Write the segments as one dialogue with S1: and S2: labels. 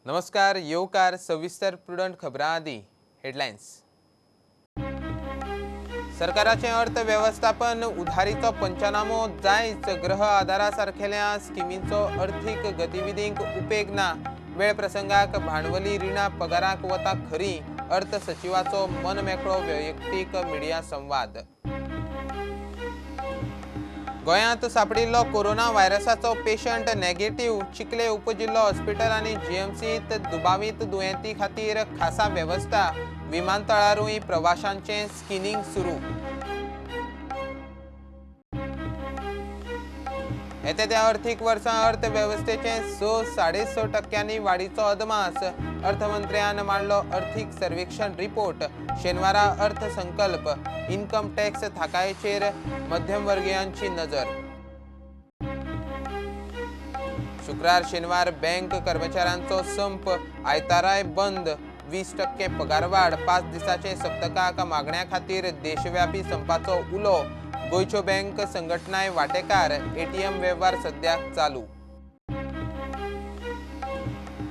S1: नमस्कार, येवकार सविस्तर प्रुडंट खबरां आदी हेडलायन्स. सरकाराचें अर्थवेवस्थापन उधारीचो पंचनामो जायच, गृह आधारा सारकेल्या स्किमींचो अर्थीक गतिविधींक उपेग ना, वेळ प्रसंगाक भांडवली रिणां पगाराक वता खरी, अर्थ सचिवाचो मनमेकळो वैयक्तीक मिडिया संवाद. गोंयांत सापडिल्लो कोरोना व्हायरसाचो पेशंट नेगेटिव्ह, चिखले उपजिल्लो हॉस्पिटल आनी जीएमसीत दुबावीत दुयेंती खातीर खासा वेवस्था, विमानतळारूय प्रवाशांचें स्किनींग सुरू. येत्या त्या अर्थीक वर्सां अर्थवेवस्थेचे 6.5% वाडीचो अदमास, अर्थमंत्र्यान मांडलो अर्थीक सर्वेक्षण रिपोर्ट. शेनवारा अर्थसंकल्प, इन्कम टॅक्स थाकायेचेर मध्यमवर्गीयांची नजर. शुक्रार शेनवार बँक कर्मचाऱ्यांचो संप, आयताराय बंद, 20% पगारवाड, 5 दिसाचे सप्तकाक मागण्या खातीर देशव्यापी संपाचो उलो, गोंयच्यो बँक संघटनाय वाटेकार, एटीएम वेव्हार सद्याक चालू.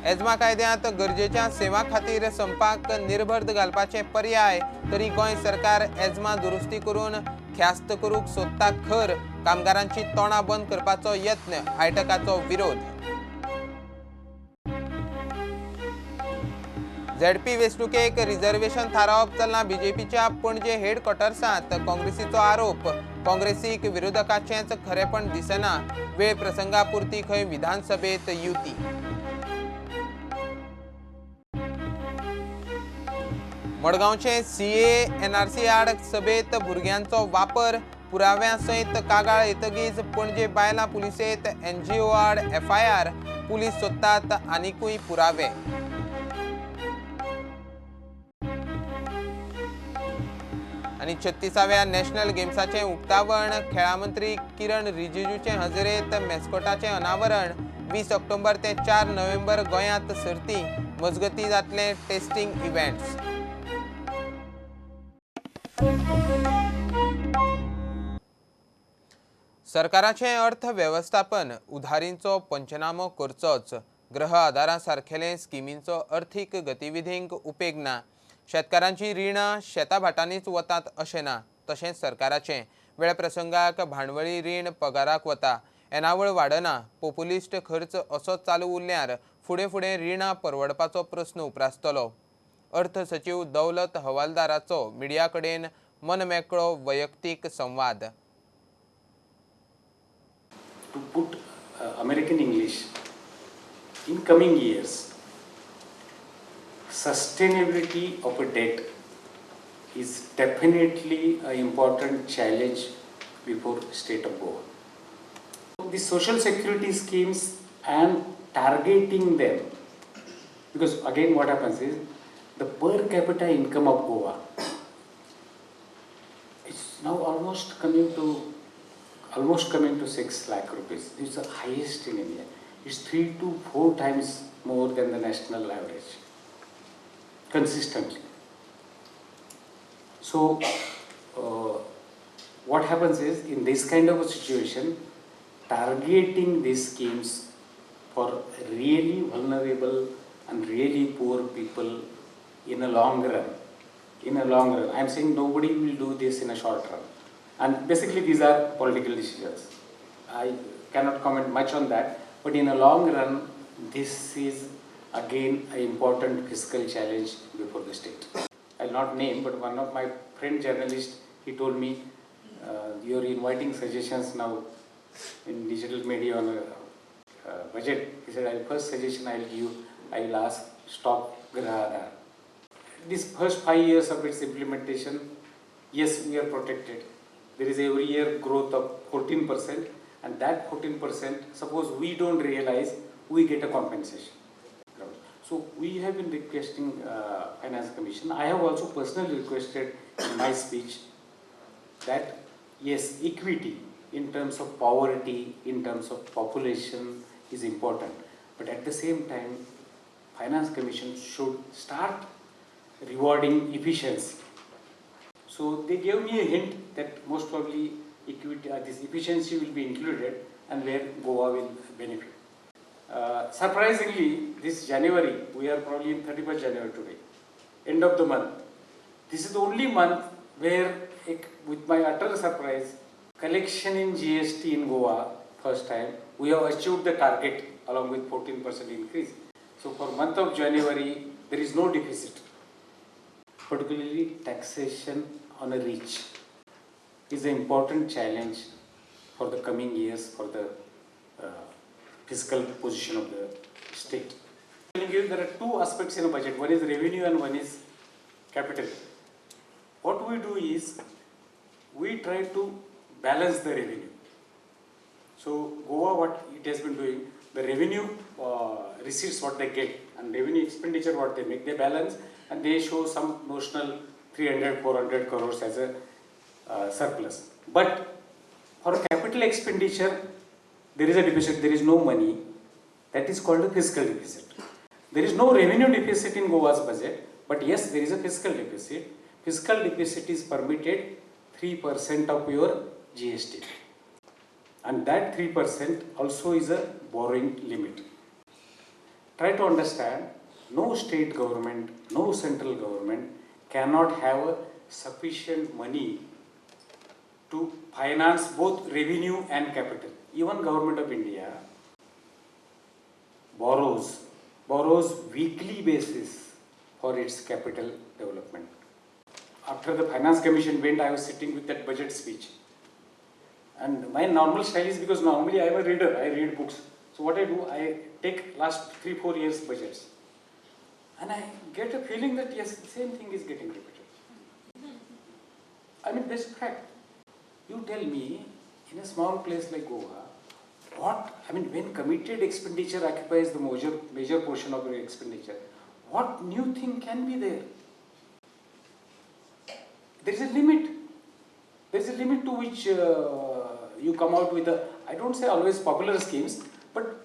S1: एजमा कायद्यांत गरजेच्या सेवा खातीर संपाक निर्बंध घालपाचे पर्याय, तरी गोंय सरकार एजमा दुरुस्ती करून ख्यास्त करूंक सोदता खर, कामगारांची तोंडां बंद करपाचो यत्न, आयटकाचो विरोध. झेडपी वेंचणुकेक रिझर्वेशन थारावप चल्लां बीजेपीच्या पणजे हेडक्वॉर्टर्सांत, काँग्रेसीचो आरोप, काँग्रेसीक विरोधकाचेंच खरेपण दिसना, वेळ प्रसंगापुरती खंय विधानसभेत युती. मडगांवचे सीए एनआरसी आड सभेत भुरग्यांचो वापर, पुराव्या सयत कागाळ येतगीच पणजे बायलां पुलिसेंत एनजीओ आड एफआयआर, पुलीस सोदतात आनिकूय पुरावे. आनी 36व्या नॅशनल गेम्साचें उक्तावण, खेळां मंत्री किरण रिजिजूचे हजेरेंत मॅस्कॉटाचें अनावरण, 20 ऑक्टोबर ते 4 नोव्हेंबर गोंयांत सर्ती, मजगतीं जातले टेस्टिंग इव्हेंट्स. सरकाराचें अर्थवेवस्थापन उधारींचो पंचनामो करचोच, गृह आधारा सारकेले स्किमींचो अर्थीक गतिविधींक उपेग ना, शेतकारांची रिणां शेता भाटांनीच वतात अशें ना, तशेंच सरकाराचें वेळ प्रसंगाक भांडवली रीण पगाराक वता, येणावळ वाडना, पोपुलिस्ट खर्च असोच चालू उरल्यार फुडें फुडें रिणां परवडपाचो प्रस्न उप्रासतलो. अर्थ सचीव दौलत हवालदाराचो मिडिया कडेन मनमेकळो वैयक्तीक संवाद.
S2: To put American English, in coming years, sustainability of a debt is definitely an important challenge before state of Goa. The social security schemes and targeting them, because again what happens is the per capita income of Goa is now almost coming to 6 lakh rupees. It's the highest in India. It's 3 to 4 times more than the national average, consistently. So, what happens is, in this kind of a situation, targeting these schemes for really vulnerable and really poor people in a long run, I am saying nobody will do this in a short run. And basically these are political decisions. I cannot comment much on that, but in a long run, this is again an important fiscal challenge before the state. I'll not name, but one of my friend journalists, he told me, you're inviting suggestions now in digital media on a budget. He said, first suggestion I'll give, I will ask, stop Griha Aadhar. This first 5 years of its implementation, yes, we are protected. There is every year growth of 14%, and that 14%, suppose we don't realize, we get a compensation. So we have been requesting Finance Commission. I have also personally requested in my speech that yes, equity in terms of poverty, in terms of population is important. But at the same time, Finance Commission should start rewarding efficiency. So they gave me a hint that most probably equity, this efficiency will be included and where Goa will benefit. Surprisingly, this January, we are probably in 31st January today, end of the month. This is the only month where, with my utter surprise, collection in GST in Goa, first time, we have achieved the target along with 14% increase. So for month of January, there is no deficit. Particularly taxation on a rich is an important challenge for the coming years for the fiscal position of the state. Telling you there are two aspects in a budget, one is revenue and one is capital. What we do is we try to balance the revenue. So Goa, what it has been doing, the revenue receipts what they get and revenue expenditure what they make, they balance and they show some notional 300, 400 crores as a surplus. But for capital expenditure, there is a deficit, there is no money. That is called a fiscal deficit. There is no revenue deficit in Goa's budget, but yes, there is a fiscal deficit. Fiscal deficit is permitted 3% of your GST. And that 3% also is a borrowing limit. Try to understand, no state government, no central government cannot have sufficient money to finance both revenue and capital. Even Government of India borrows weekly basis for its capital development. After the Finance Commission went, I was sitting with that budget speech. And my normal style is, because normally I am a reader, I read books. So what I do, I take last 3-4 years budgets. And I get a feeling that yes, the same thing is getting repeated. I mean, that's fact. You tell me, in a small place like Goa, when committed expenditure occupies the major portion of your expenditure, what new thing can be there? There is a limit. There is a limit to which you come out with a, I don't say always popular schemes, but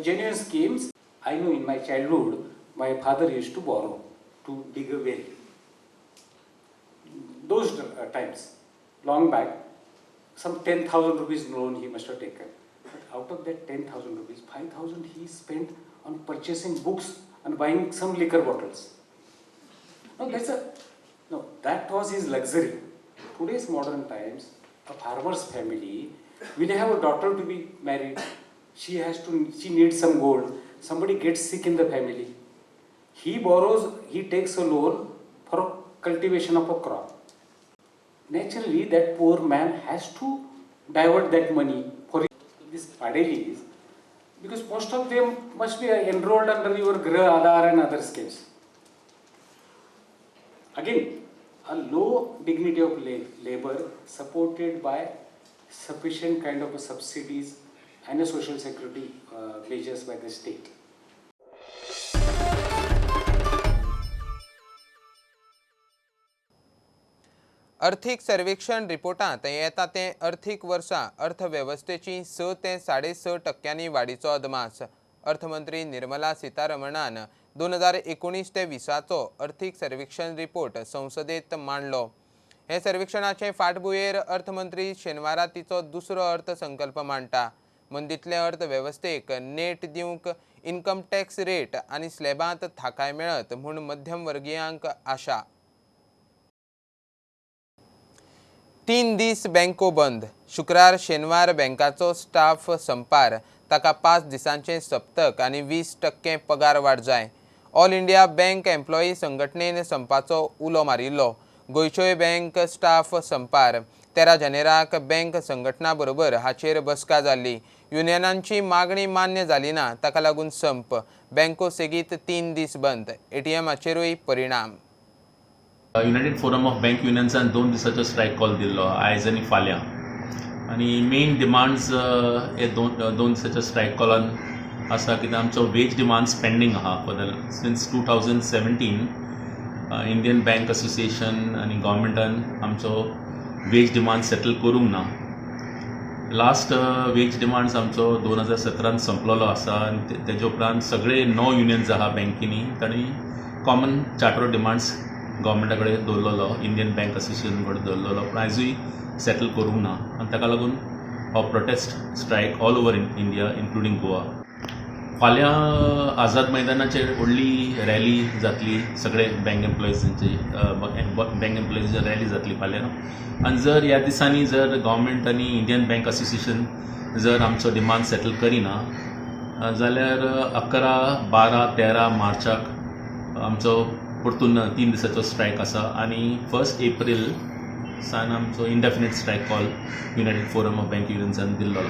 S2: genuine schemes. I know in my childhood, my father used to borrow to dig a well. Those times, long back, some 10,000 rupees loan he must have taken. But out of that 10,000 rupees, 5,000 he spent on purchasing books and buying some liquor bottles. No, that was his luxury. Today's modern times, a farmer's family will have a daughter to be married. She needs some gold. Somebody gets sick in the family. He borrows, he takes a loan for cultivation of a crop. Naturally, that poor man has to divert that money for this padelis, because most of them must be enrolled under your Griha Aadhar and other schemes. Again, a low dignity of labor supported by sufficient kind of subsidies and a social security measures by the state.
S1: अर्थीक सर्वेक्षण रिपोर्टांत येता ते अर्थीक वर्सा अर्थवेवस्थेची 6 ते 6.5% वाडीचो अदमास. अर्थमंत्री निर्मला सीतारमणान 2019 ते 20चो अर्थीक सर्वेक्षण रिपोर्ट संसदेत मांडलो. हे सर्वेक्षणाचे फाटभुंयेर अर्थमंत्री शेनवारा तिचो दुसरो अर्थसंकल्प मांडटा. मंदीतले अर्थवेवस्थेक नेट दिवंक इन्कम टॅक्स रेट आनी स्लॅबांत थाकाय मेळत म्हूण मध्यम वर्गीयांक आशा. 3 दीस बँको बंद. शुक्रार शेनवार बँकाचो स्टाफ संपार. ताका 5 दिसांचे सप्तक आनी 20% पगार वाड जाय. ऑल इंडिया बँक एम्प्लॉई संघटनेन संपाचो उलो मारिल्लो. गोंयच्योय बँक स्टाफ संपार. 13 जानेराक बँक संघटना बरोबर हाचेर बसका जाल्ली. युनियनांची मागणी मान्य जाली ना, ताका लागून संप. बँको सेगीत 3 दीस बंद. एटीएमाचेरूय परिणाम.
S3: युनायटेड फोरम ऑफ बँक युनियन्सान 2 दिसाचो स्ट्रायक कॉल दिल्लो आयज आनी फाल्यां, आनी मेन डिमांड्स हे दोन दिसाच्या स्ट्रायक कॉलान आसा. कित्याक आमचो वेज डिमांड्स पेंडींग आहा for the since 2017. Indian bank association आनी गव्हर्मेंटान आमचो वेज डिमांड सेटल करूंक ना. लास्ट वेज डिमांड्स आमचो 2017 संपलेलो आसा आनी तेजे उपरांत सगळे 9 युनियन्स आहा बँकींनी, तांणी कॉमन चार्टर डिमांड्स गव्हर्मेंटा कडेन दवरलेलो, इंडियन बँक असोसिएशन कडेन दवरलेलो, पूण आयजूय सेटल करूंक ना आनी ताका लागून हो protest strike all over India including Goa. फाल्यां आझाद मैदानाचेर व्हडली रॅली जातली, सगळे बँक एम्प्लॉइजांची बँक एम्प्लॉइजांची रॅली जातली फाल्यां. आनी जर ह्या दिसांनी जर गव्हर्मेंट आनी इंडियन बँक असोसिएशन जर आमचो डिमांड सेटल करिना जाल्यार 11, 12, 13 मार्चाक आमचो परतून 3 दिसाचो स्ट्रायक आसा आनी 1 एप्रील सान आमचो indefinite strike call United Forum of Bank युनियन्सान दिल्लो.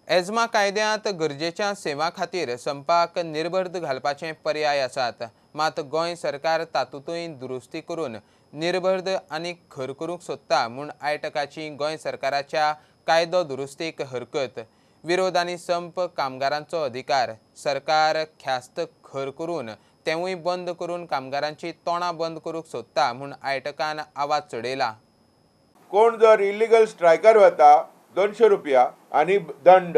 S1: एजमा कायद्यांत गरजेच्या सेवा खातीर संपाक निर्बंध घालपाचे पर्याय आसात, मात गोंय सरकार तातूंतय दुरुस्ती करून निर्बंध आनी खर करूंक सोदता म्हूण आयटकाची गोंय सरकाराच्या कायदो दुरुस्तीक हरकत. विरोध आनी संप कामगारांचो अधिकार, सरकार ख्यास्त खर करून तेवूय बंद करून कामगारांची तोंडां बंद करूंक सोदता म्हूण आयटकान आवाज चडयला.
S4: कोण जर इलिगल स्ट्रायकर वता 200 रुपया आनी दंड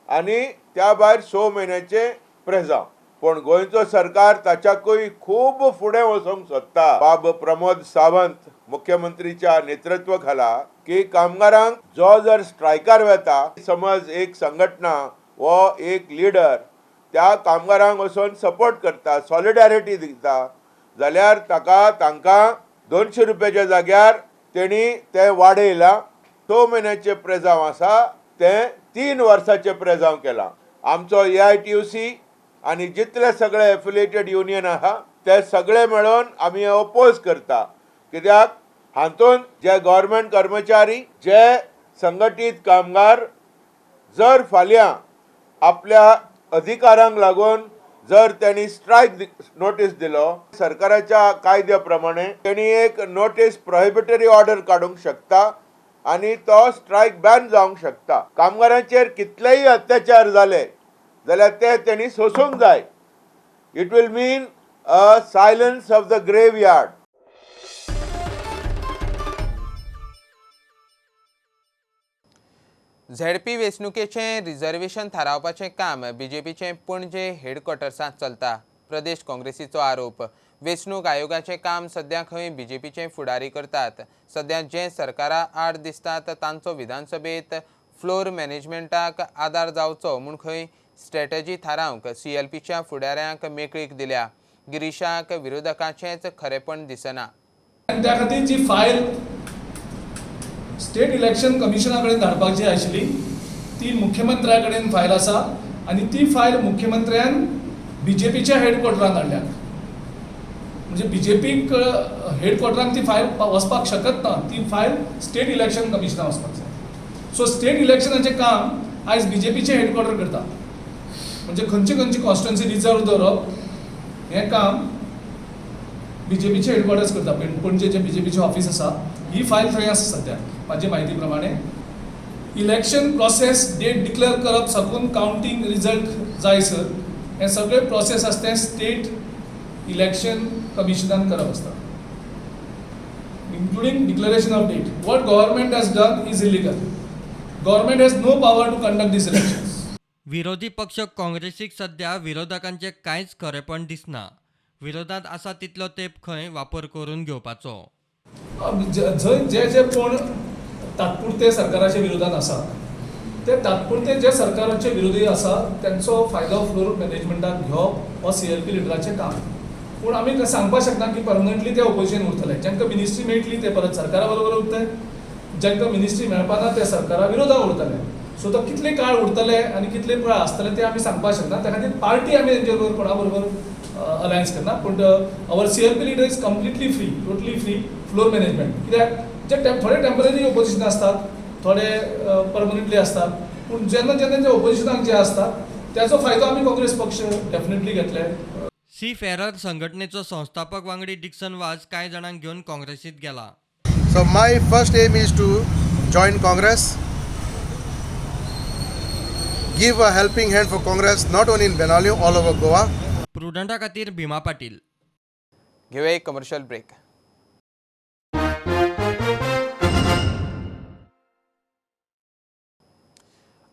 S4: आनी त्या भायर 6 म्हयन्याचे प्रेजांव. पूण गोंयचो सरकार ताच्याकूय खूब फुडें वचूंक सोदता. बाब प्रमोद सावंत मुख्यमंत्रीच्या नेतृत्व खाला की कामगारांक जो जर स्ट्रायकार वता, समज एक संघटना वो एक लिडर त्या कामगारांक वचून सपोर्ट करता, सॉलिडॅरिटी दिता, जाल्यार ताका तांकां 200 रुपयाच्या जाग्यार तेणी तें वाडयलां. 6 म्हयन्याचें प्रेजांव आसा तें 3 वर्साचें प्रेजांव केलां. आमचो AITUC आनी जितले सगळे एफिलिएटेड युनियन आहा ते सगळे मेळून आमी ओपोज करता. कित्याक हातूंत जे गव्हर्मेंट कर्मचारी, जे संघटीत कामगार जर फाल्यां आपल्या अधिकारांक लागून जर त्यांनी स्ट्रायक नोटीस दिलो, सरकाराच्या कायद्या प्रमाणे तेणी एक नोटीस प्रोहिबिटरी ऑर्डर काडूंक शकता आनी तो स्ट्रायक बॅन जावंक शकता. कामगारांचेर कितलेय अत्याचार जाले जाल्यार ते तेणी सोसूंक जाय. It will mean a silence of the graveyard.
S1: ZP वेंचणुकेचें रिझर्वेशन थारावपाचें काम बीजेपीचें पणजे हेडक्वॉर्टर्सांत चलता. प्रदेश काँग्रेसीचो आरोप. वेंचणूक आयोगाचें काम सद्या खंय बीजेपीचे फुडारी करतात. सद्या जे सरकारा आड दिसतात तांचो विधानसभेत फ्लोर मॅनेजमेंटाक आदार जावचो म्हूण खंय स्ट्रॅटजी थारावंक सीएलपीच्या फुडाऱ्यांक मेकळीक दिल्या. गिरीशाक विरोधकांचेंच खरेपण दिसना.
S5: त्या खातीर जी फायल स्टेट इलेक्शन कमिशना कडेन धाडपाक जी आशिल्ली ती मुख्यमंत्र्या कडेन फायल आसा आनी ती फायल मुख्यमंत्र्यान बीजेपीच्या हेडक्वॉर्टरान धाडल्या. म्हणजे बीजेपीक हेडक्वॉर्टरान ती फायल वचपाक शकत ना, ती फायल स्टेट इलेक्शन कमिशनाक वचपाक जाय. सो स्टेट इलेक्शनाचें काम आयज बीजेपीचें हेडक्वॉर्टर करता. म्हणजे खंयची खंयची कॉन्स्टिट्युएन्सी रिजर्व दवरप हें काम बीजेपीचें हेडक्वॉर्टर्स करता. पणजेचें बीजेपीचें ऑफिस आसा, ही फायल थंय आसा सद्या. म्हाजे म्हायती प्रमाणे इलेक्शन प्रोसेस डेट डिक्लेअर करप साकून कावंटींग रिजल्ट जायसर हें सगळें प्रोसेस आसा तें स्टेट इलेक्शन कमिशनान करप आसता, including declaration of date. What government has done is illegal. Government has no power to conduct these elections.
S6: विरोधी पक्ष काँग्रेसीक सध्या विरोधकांचें कांयच खरेपण दिसना. विरोधांत आसा तितलो तेंप खंय वापर करून घेवपाचो.
S5: जंय जे जे कोण तात्पुरते सरकाराच्या विरोधात आसा ते तात्पुरते जे सरकाराचे विरोधी आसा तेंचो फायदो फ्लोर मॅनेजमेंटाक घेवप हो सीएलपी लिडराचें काम. पूण आमी सांगपाक शकना की परमनंटली ते ओपोजिशन उरतले. जांकां मिनिस्ट्री मेळटली ते परत सरकारा बरोबर उरतले, जांकां मिनिस्ट्री मेळपाक ना ते सरकारा विरोधात उरतले. सो तो कितले काळ उरतले आनी कितले काळ आसतले ते आमी सांगपाक शकना. त्या खातीर पार्टी आमी तेंचे बरोबर कोणा बरोबर अलायन्स करना. पूण our CLP leader is completely free, totally free floor management. कित्याक जे थोडे टेंपररी ओपोजिशन आसतात, थोडे परमनंटली आसतात. पूण जेन्ना जेन्ना जे ओपोजिशनाक जे आसतात त्याचो फायदो आमी काँग्रेस पक्ष डेफिनेटली घेतले.
S6: सी फेरर संघटनेचो संस्थापक वांगडी डिक्सन वाज कांय जाणांक घेवन काँग्रेसीत गेला.
S7: So my first aim is to join Congress, give a helping hand for Congress not only in Benaulim, all over Goa.
S6: प्रुडंटा खातीर भीमा पाटील.
S1: घेवया एक कमर्शियल ब्रेक.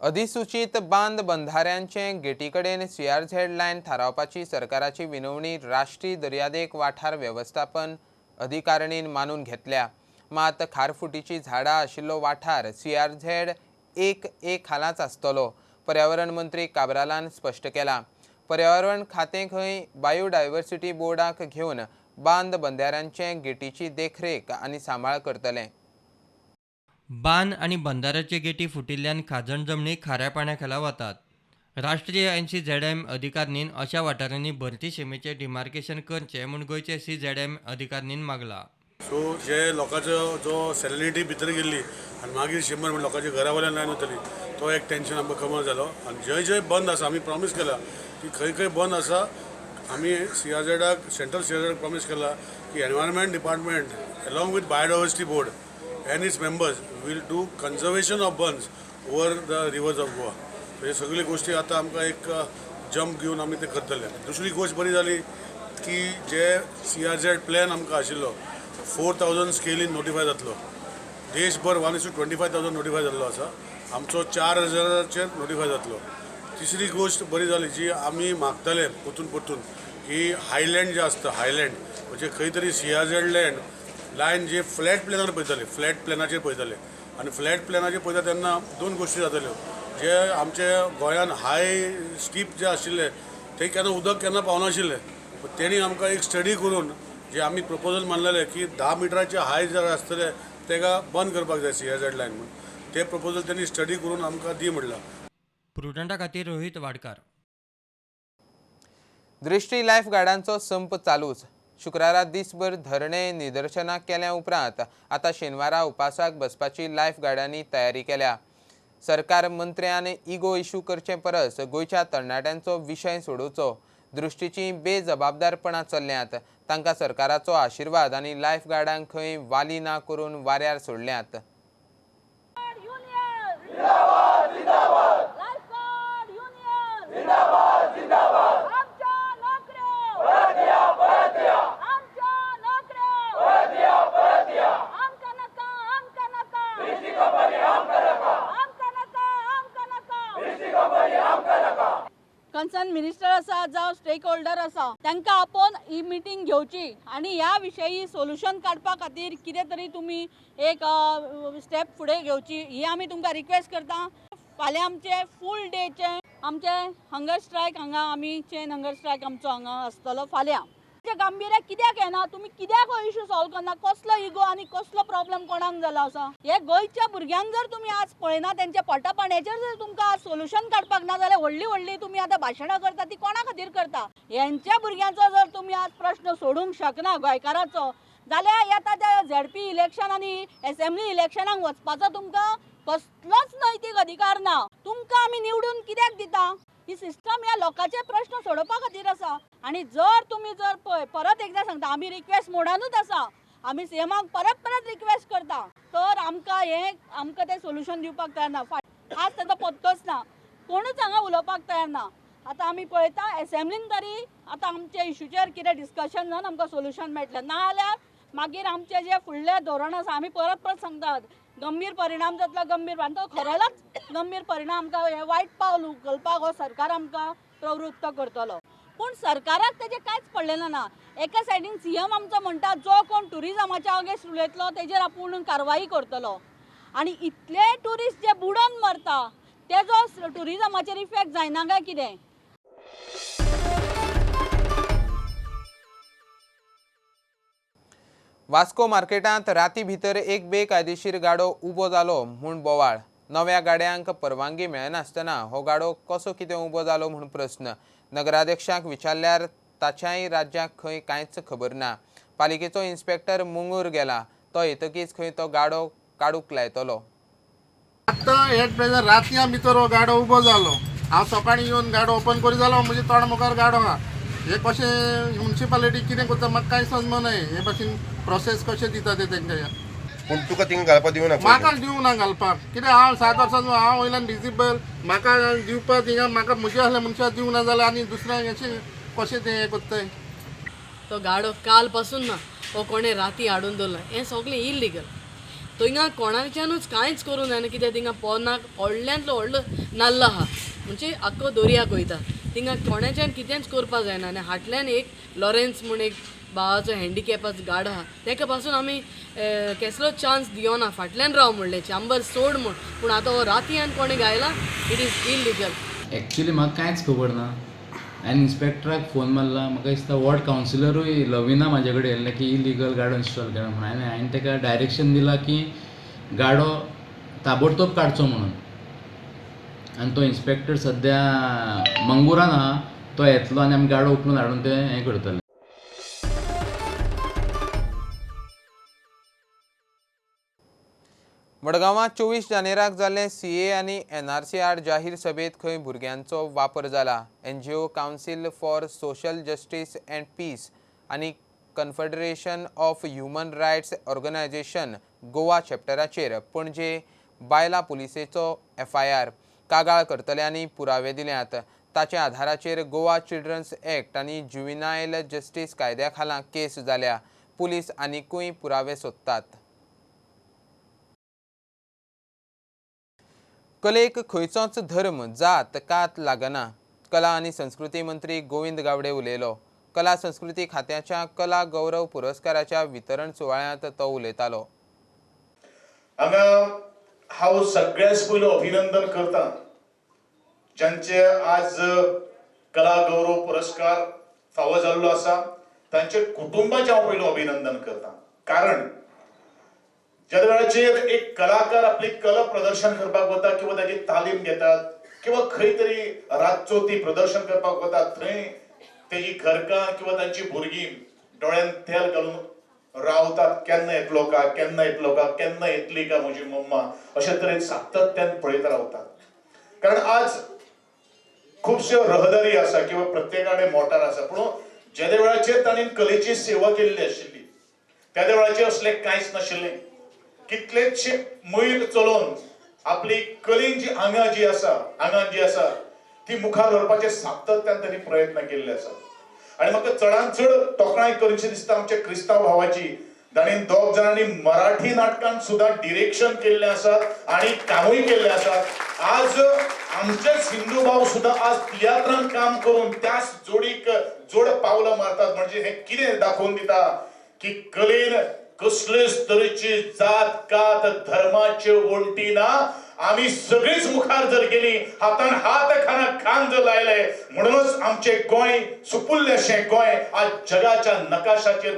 S1: अधिसूचीत बांद बंधाऱ्यांचे गेटीकडेन सीआरझेड लायन थारावपाची सरकाराची विनवणी राष्ट्रीय दर्यादेग वाठार वेवस्थापन अधिकारणीन मानून घेतल्या. मात खारफुटीची झाडां आशिल्लो वाठार सीआरझेड 1A खालाच आसतलो, पर्यावरण मंत्री काब्रालान स्पश्ट केला. पर्यावरण खातें खंय बायोडायव्हर्सिटी बोर्डाक घेवन बांद बंदाऱ्यांचे गेटीची देखरेख आनी सांबाळ करतले.
S6: बांद आनी बंदाऱ्याच्यो गेटी फुटिल्ल्यान खाजण जमनी खाऱ्या पाण्या खाला वतात. राष्ट्रीय NCZM अधिकारणीन अशा वाठारांनी भरती शिमेचें डिमार्केशन करचें म्हूण गोंयचे CZM अधिकारणीन मागला.
S8: सो जे लोकांचो जो सॅलिनिटी भितर गेल्ली आनी मागीर 100 लोकांच्या घरा वयल्यान लायन वतली, तो एक टेंशन आमकां कमर जालो. आनी जंय जंय बंद आसा आमी प्रॉमीस केला की खंय खंय बंद आसा, आमी सीआरझेडाक, सेंट्रल सीआरझेडाक प्रॉमीस केला की environment department along with biodiversity board and its members will do conservation of bunds over the rivers of Goa. हे सगळी गोष्टी आतां आमकां एक जंप घेवन आमी ते करतले. दुसरी गोश्ट बरी जाली की जे सीआरझेड प्लॅन आमकां आशिल्लो 4000 स्केलीन नोटिफाय जातलो. देशभर 1:25,000 नोटिफाय जाल्लो आसा, आमचो 4000चेर नोटिफाय जातलो. तिसरी गोश्ट बरी जाली जी आमी मागताले परतून परतून की हायलँड जे आसता, हायलँड म्हणजे खंय तरी सीआरझेड लँड लायन जे फ्लॅट प्लॅनार पळयताले, फ्लॅट प्लॅनाचेर पळयताले आनी फ्लॅट प्लॅनाचेर पळयता तेन्ना दोन गोश्टी जाताल्यो. जे आमचे गोंयान हाय स्टीप जे आशिल्ले ते केन्ना उदक केन्ना पावनाशिल्लें, तेणी आमकां एक स्टडी करून जे आमी प्रपोजल मानलेले की 10 मिटराचे हाय जर आसतले तेका बंद करपाक जाय सीआरझेड लायन म्हूण, ते प्रपोजल तेणी स्टडी करून आमकां दी म्हणलां.
S6: प्रुडंटा खातीर रोहित वाडकार.
S1: दृष्टी लायफ गार्डांचो संप चालूच. शुक्रारा दिसभर धरणे निदर्शनां केल्या उपरांत आतां शेनवारा उपासाक बसपाची लायफ गार्डांनी तयारी केल्या. सरकार मंत्र्यान इगो इशू करचे परस गोंयच्या तरणाट्यांचो विशय सोडोवचो. दृष्टीची बेजबाबदारपणां चल्ल्यांत, तांकां सरकाराचो आशिर्वाद आनी लायफ गार्डांक खंय वाली ना करून वाऱ्यार सोडल्यात.
S9: कन्सर्न मिनिस्टर आसा जावं स्टेक होल्डर आसा तांकां आपोवन ही मिटींग घेवची आनी ह्या विशयी सोल्युशन काडपा खातीर कितें तरी तुमी एक स्टेप फुडें घेवची ही आमी तुमकां रिक्वेस्ट करता. फाल्यां आमचे फूल डेचे आमचे हंगर स्ट्रायक हांगा आमी चेन हंगर स्ट्रायक आमचो हांगा आसतलो फाल्यां. गांभीर्य कित्याक येना, तुमी कित्याक हो इशू सॉल्व करना, कसलो इगो आनी कसलो प्रॉब्लम कोणाक जाला आसा? हे गोंयच्या भुरग्यांक जर तुमी आज पळयना, तेंच्या पोटा पाण्याचेर जर तुमकां आज सोल्युशन काडपाक ना जाल्यार व्हडली व्हडली तुमी आतां भाशणां करता ती कोणा खातीर करता? हेंच्या भुरग्यांचो जर तुमी आज प्रश्न सोडूंक शकना गोंयकाराचो जाल्यार येता त्या झेडपी इलेक्शन आनी एसेंब्ली इलेक्शनाक वचपाचो तुमकां कसलोच नैतीक अधिकार ना. तुमकां आमी निवडून कित्याक दिता? ही सिस्टम ह्या लोकांचे प्रश्न सोडोवपा खातीर आसा. आनी जर तुमी जर पळय परत एकदां सांगता आमी रिक्वेस्ट मोडानूच आसा, आमी सीएमाक परत परत रिक्वेस्ट करता, तर आमकां हें आमकां तें सोल्युशन दिवपाक तयार ना. आज ताचो पत्तोच ना, कोणूच हांगा उलोवपाक तयार ना. आतां आमी पळयता एसेंब्लीन तरी आतां आमच्या इशूचेर कितें डिस्कशन जावन आमकां सोल्युशन मेळटलें, ना जाल्यार मागीर आमचें जें फुडलें धोरण आसा आमी परत परत सांगतात गंभीर परिणाम जातलो, गंभीर, आनी तो खरोच गंभीर परिणाम आमकां हें वायट पावल उखलपाक हो सरकार आमकां प्रवृत्त करतलो. पूण सरकाराक तेजें कांयच पडलेलें ना. एका सायडीन सीएम आमचो म्हणटा जो कोण ट्युरिजमाच्या अगेन्स्ट उलयतलो तेजेर आपूण कारवाई करतलो, आनी इतले ट्युरिस्ट जे बुडोन मरता तेजो ट्युरिजमाचेर इफेक्ट जायना काय कितें?
S1: वास्को मार्केटांत राती भितर एक बेकायदेशीर गाडो उबो जालो म्हूण बोवाळ. नव्या गाड्यांक परवानगी मेळनासतना हो गाडो कसो कितें उबो जालो म्हूण प्रस्न. नगराध्यक्षांक विचारल्यार ताच्याय राज्याक खंय कांयच खबर ना. पालिकेचो इन्स्पेक्टर मुंगूर गेला, तो येतकीच खंय तो गाडो काडूंक लायतलो.
S10: आतां एट प्रेजंट रातया भितर हो गाडो उबो जालो. हांव सकाळीं येवन गाडो ओपन करी जालो म्हजे तोंडा मुखार गाडो आहा. हे कशें म्युनिसिपालिटी कितें करता म्हाका कांय समजना. हे भाशेन प्रोसेस कशें दिता ते तेंकां.
S7: पूण तुका थिंगा घालपाक दिवना?
S10: म्हाका दिवना घालपाक, कित्याक हांव 7 वर्सां हांव वयल्यान डिजेबल, म्हाका दिवपाक थिंगा म्हाका म्हजे आसल्या मनशाक दिवना जाल्यार आनी दुसऱ्यांक अशें कशें तें हें करताय?
S11: तो गाडो काल पासून ना, हो कोणें राती हाडून दवरला, हें सगळें इलिगल. थिंगा कोणाच्यानूच कांयच करूं जायना, कित्याक थिंगा पोरनाक व्हडल्यांतलो व्हडलो नाल्ल आहा, म्हणजे आख्खो दर्याक वयता, थिंगा कोणाच्यान कितेंच करपाक जायना. आनी हाटल्यान एक लॉरेन्स म्हूण एक भावाचो हँडिकॅपाचो गाडो आहा तेका पासून आमी केसलोच चान्स दिवना फाटल्यान राव म्हणलें चांबर सोड म्हूण. पूण आतां हो रातयान कोणें गायला it is illegal.
S12: Actually म्हाका कांयच खबर ना. हांवें इन्स्पेक्टराक फोन मारला, म्हाका दिसता वॉर्ड कावन्सिलरूय लविना म्हाजे कडेन येयल्लें की इलिगल गाडो इन्स्टॉल केला म्हणून. हांवें ताका डायरेक्शन दिलां की गाडो ताबडतोब काडचो म्हणून. आनी तो इन्स्पेक्टर सद्या मंगुरान आहा, तो येतलो आनी आमी गाडो उखलून हाडून ते हें करतले.
S1: मडगांवां 24 जानेराक जाल्ले सीए आनी एनआरसी आड जाहीर सभेंत खंय भुरग्यांचो वापर जाला. NGO council for social justice and peace आनी confederation of human rights organisation Goa चॅप्टराचेर Panaji बायलां पुलिसेचो एफआयआर. कागाळ करतल्यांनी पुरावे दिल्यात. ताच्या आधाराचेर गोवा चिल्ड्रन्स एक्ट आनी ज्युविनायल जस्टीस कायद्या खाला केस जाल्या. पुलीस आनिकूय पुरावे सोदतात. कलेक खंयचोच धर्म, जात, कात लागना. कला आनी संस्कृती मंत्री गोविंद गावडे उलयलो. कला संस्कृती खात्याच्या कला गौरव पुरस्काराच्या वितरण सुवाळ्यांत तो उलयतालो.
S13: हांगा हांव सगळ्यांत पयलो अभिनंदन करता ज्यांचे आज कला गौरव पुरस्कार फावो जाल्लो आसा तांचे कुटुंबाचें हांव पयलो अभिनंदन करता. कारण ज्या वेळाचेर एक कलाकार आपली कला प्रदर्शन करपाक वता किंवा ताची तालीम घेतात किंवा खंय तरी रातचो ती प्रदर्शन करपाक वता थंय तेजी घरकान्न किंवा तांची भुरगीं डोळ्यान तेल घालून रावतात, केन्ना येतलो का, केन्ना येतलो का, केन्ना येतली का म्हजी मम्मा, अशे तरेन सातत्यान पळयत रावतात. कारण आज खुबश्यो रहदारी आसा किंवा प्रत्येकाकडे मोटार आसा, पूण जेदे वेळाचेर तांणी कलेची सेवा केल्ली आशिल्ली त्या वेळाचेर असलें कांयच नाशिल्लें. कितलेशे मैल चलोवन आपली कलेन जी आंगां जी आसा, आंगान जी आसा ती मुखार व्हरपाचे सातत्यान तांणी प्रयत्न केल्ले आसा. आनी म्हाका चडान चड तोखणाय करची दिसता आमच्या क्रिस्तांव भावाची, तांणी दोग जाणांनी मराठी नाटकान सुद्दां डिरेक्शन केल्लें आसा आनी कामूय केल्लें आसा. आज आमचेच हिंदू भाव सुद्दां आज तियात्रान काम करून त्याच जोडीक जोड पावलां मारतात. म्हणजे हें कितें दाखोवन दिता की कलेन कसलेच तरेची जात कात धर्माच्यो वण्टी ना. आमी सगळीच मुखार जर गेली, हातान हात खाना खान जर लायले, म्हणूनच आमचे गोंय सुपुल्लें अशें गोंय आज जगाच्या नकाशाचेर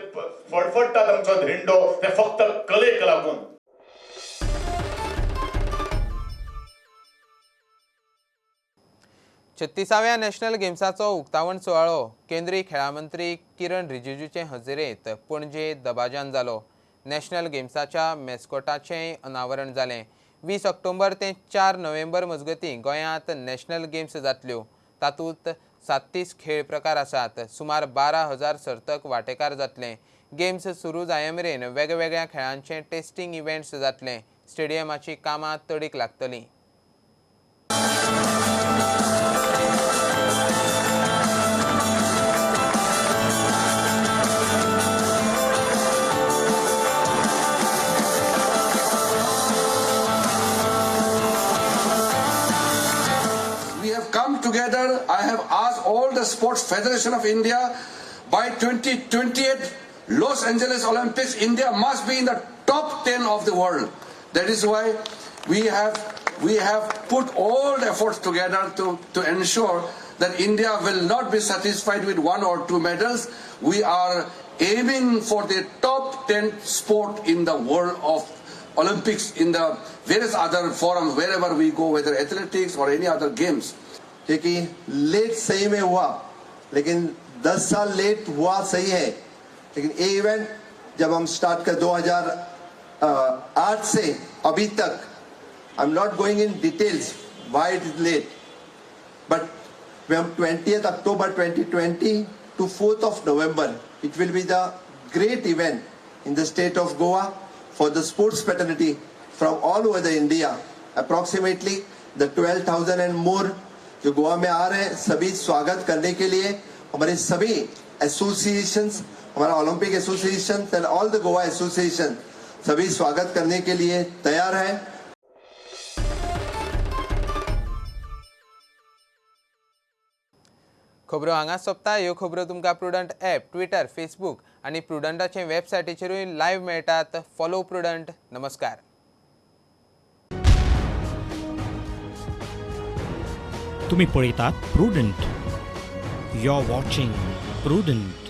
S13: फडफडटात आमचो धेंडो, ते फक्त कलेक लागून.
S1: 36व्या नॅशनल गेम्साचो उक्तावण सुवाळो केंद्रीय खेळां मंत्री किरण रिजिजूचे हजेरेंत पणजे दबाज्यान जालो. नॅशनल गेम्साच्या मॅस्कॉटाचेंय अनावरण जालें. 20 ऑक्टोबर ते 4 नोव्हेंबर मजगतीं गोंयांत नॅशनल गेम्स जातल्यो. तातूंत 37 खेळ प्रकार आसात. सुमार 12,000 सर्तक वांटेकार जातले. गेम्स सुरू जाय मेरेन वेगवेगळ्या खेळांचे टेस्टिंग इव्हेंट्स जातले. स्टेडियमाची कामां तडीक लागतलीं.
S7: Together, I have asked all the Sports Federation of India, by 2028 Los Angeles Olympics, India must be in the top 10 of the world. That is why we have put all the efforts together to ensure that India will not be satisfied with 1 or 2 medals. We are aiming for the top 10 sport in the world of Olympics, in the various other forums, wherever we go, whether athletics or any other games.
S14: क्योंकि late सही में हुआ, लेकिन 10 साल late हुआ सही है, लेकिन ये इवेंट जब हम स्टार्ट कर 2008 से अभी तक, I am not going in details why it is late, but Hum 20 October 2020 to 4th of November, it will be the great event in the state of Goa for the sports fraternity from all over the India. Approximately the 12,000 and more जो गोवा में आ रहे हैं, सभी स्वागत करने K लिए हमारे सभी एसोसिएशंस, हमारा Olympic association and all the Goa association सभी स्वागत करने के लिए तैयार है.
S1: खबरो हांगाच सोंपता. ह्यो खबरो तुमकां प्रुडंट ॲप, ट्विटर, फेसबूक आनी प्रुडंटाचे वेबसायटीचेरूय लायव्ह मेळटात. Follow prudent. नमस्कार.
S15: तुम्ही पळयतात prudent. You are watching Prudent.